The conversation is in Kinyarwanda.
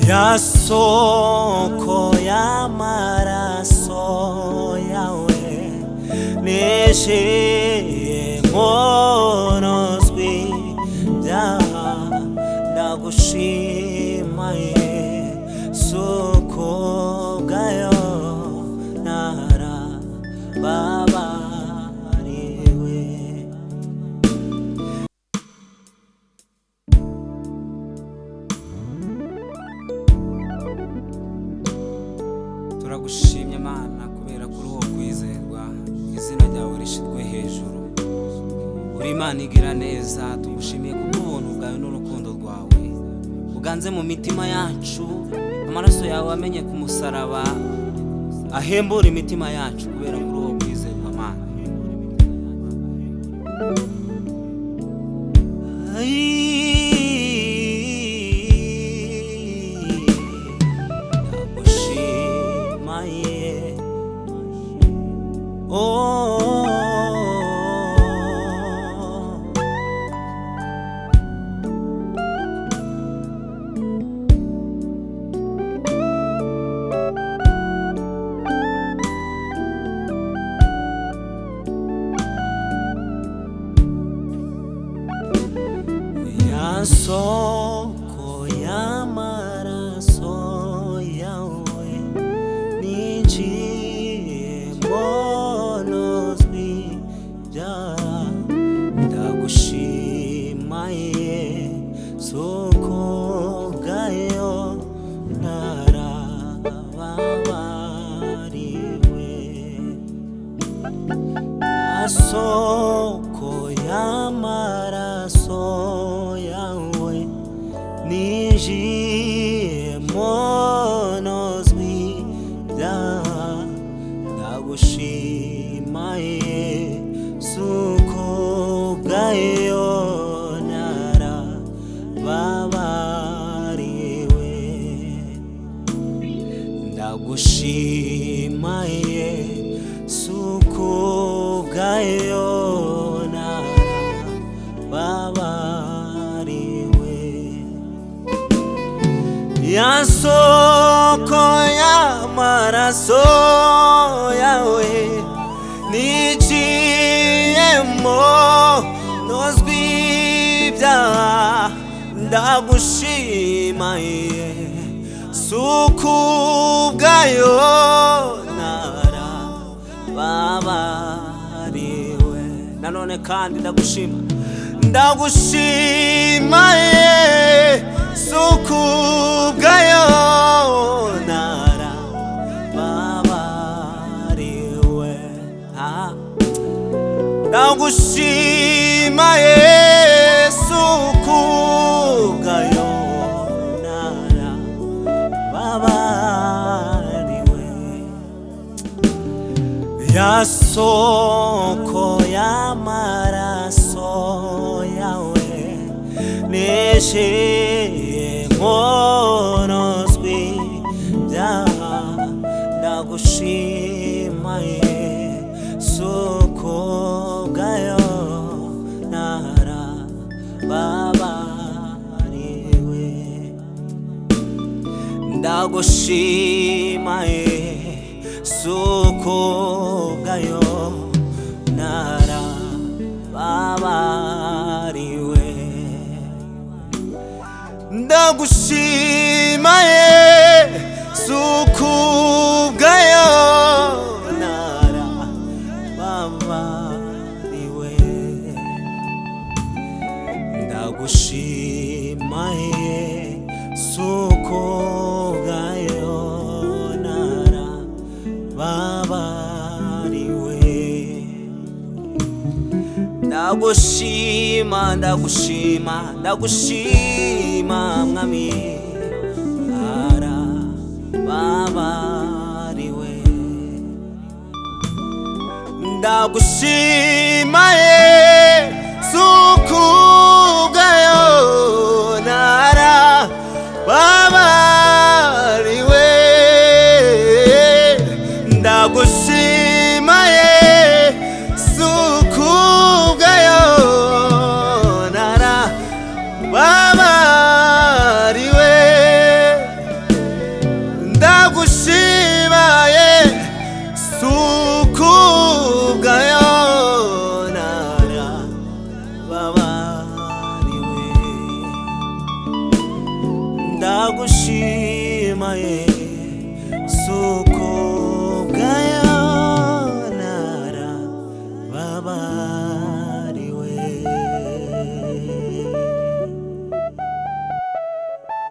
Ya soko y'amaraso yawe nishiye nkonozwi byaha, ndagushima Yesu kubwayo narababariwe. Turagushimye Mana kubera kuri uwo kwizerwa, izina ryawe rishirwe hejuru. Uri Imana igira neza, tugushimiye kubw'ubuntu bwawe n'urukundo rwawe uganze mu mitima yacu. Amaraso yawe wamenye ku musaraba ahembura imitima yacu kubera kuri uwo kwizerwa, Mana. Ndagushima ye, oh. Ya soko y'amaraso yawe ninjiye mbonozwi byaha, ndagushima Yesu kubwayo narababariwe. Soko y'amaraso yawe ninjiye monozwi byaha, ndagushima Yesu kubwayo narababariwe. Ndagushima Yesu kubwayo narababariwe. Ya soko y'amaraso yawe niciyemo nozwi ibyaha, ndagushima Yesu kubwayo narababariwe. Nanone kandi ndagushima, ndagushima Yesu kubwayo narababariwe. Ah. Ndagushima Yesu kubwayo narababariwe. Ya soko y'amaraso yawe nishiye nkonozwi byaha, ndagushima Yesu kubwayo narababariwe. Ndagushima Yesu kubwayo narababariwe. Ndagushima Yesu kubwayo narababariwe. Ndagushima Yesu kubwayo narababariwe. Ndagushima, ndagushima, ndagushima Mwami, narababariwe. Ndagushima Yesu kubwayo narababariwe. Ndagushima Yesu kubwayo narababariwe. Ndagushima Yesu.